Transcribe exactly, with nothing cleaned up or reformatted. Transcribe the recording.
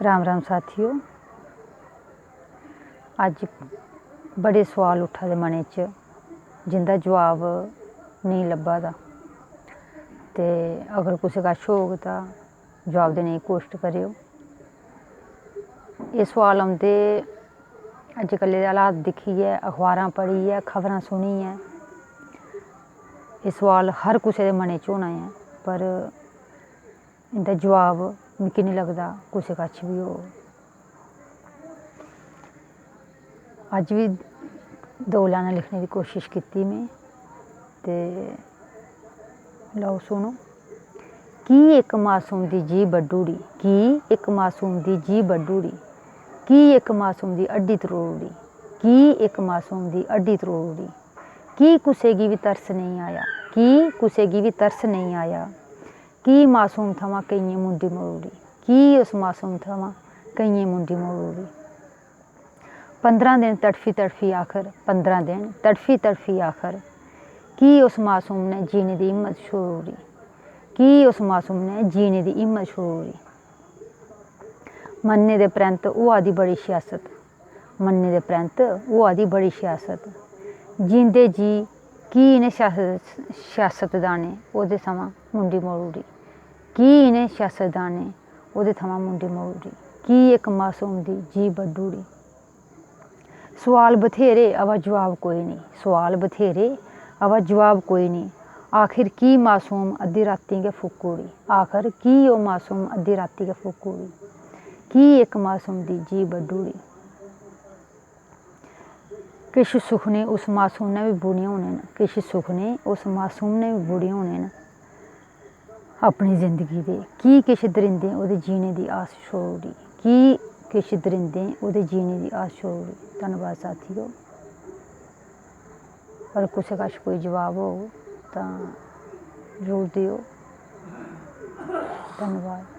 राम राम साथियो। अज्ज बड़े सोआल उट्ठा दे मनै च, जिंदा जवाब नेईं लब्भा दा। ते अगर कुसै कश होग तां जवाब देने दी कोशट करेओ। एह् सोआल औंदे अज्जकल्लै दे हालात दिक्खियै, अखबारां पढ़ियै, खबरां सुनियै। एह् सोआल हर कुसै दे मनै च होना ऐ, पर इं'दा जवाब मिगी निं लगदा कुसै कश बी होग। अज्ज बी दो लाइनां लिखने दी कोशश कीती में, ते लैओ सुनो। की इक मासूम दी जीह्ब बड्ढी ओड़ी, की इक मासूम दी जीह्ब बड्ढी ओड़ी, की इक मासूम दी हड्डी त्रोड़ी ओड़ी, की इक मासूम दी हड्डी त्रोड़ी ओड़ी? की कुसै गी बी तरस नेईं आया, की कुसै गी बी तरस नेईं आया? की मासूम थमां केइयें मुंडी मरोड़ी, की उस मासूम थमां केइयें मुंडी मरोड़ी? पंदरां दिन तड़फी तड़फी आखर, पंदरां दिन तड़फी तड़फी आखर, की उस मासूम ने जीने दी हिम्मत छोड़ी ओड़ी? की उस मासूम ने जीने दी हिम्मत छोड़ी ओड़ी? मरने दे परैंत होआ दी बड़ी सियासत, मरने दे परैंत होआ दी बड़ी सियासत। जींदे जी की इ'नें सियासत, सियासतदानें ओह्दे थमां मुंडी मोड़ी ओड़ी? की इ'नें सियासतदानें ओह्दे थमां मुंडी मोड़ी ओड़ी? की इक मासूम दी जीह्ब बड्ढी ओड़ी? सोआल बथ्हेरे, अवा जवाब कोई निं। सोआल बथ्हेरे, अवा जवाब कोई निं। आखर की मासूम अद्धी रातीं गै फूकी ओड़ी? आखर की ओह् मासूम अद्धी रातीं गै फूकी ओड़ी? की इक मासूम दी जीह्ब बड्ढी ओड़ी? किश सुखने उस मासूम ने बी बुने होने न, किश सुखने उस मासूम ने बी बुने होने न। अपनी जिंदगी दे की किश दरिंदें ओह्दे जीने दी आस छोड़ी ओड़ी, की किश दरिंदें ओह्दे जीने दी आस छोड़ी ओड़ी। धन्नबाद साथियो। अगर कुसै कश कोई जवाब होग तां जरूर देओ। धन्नबाद।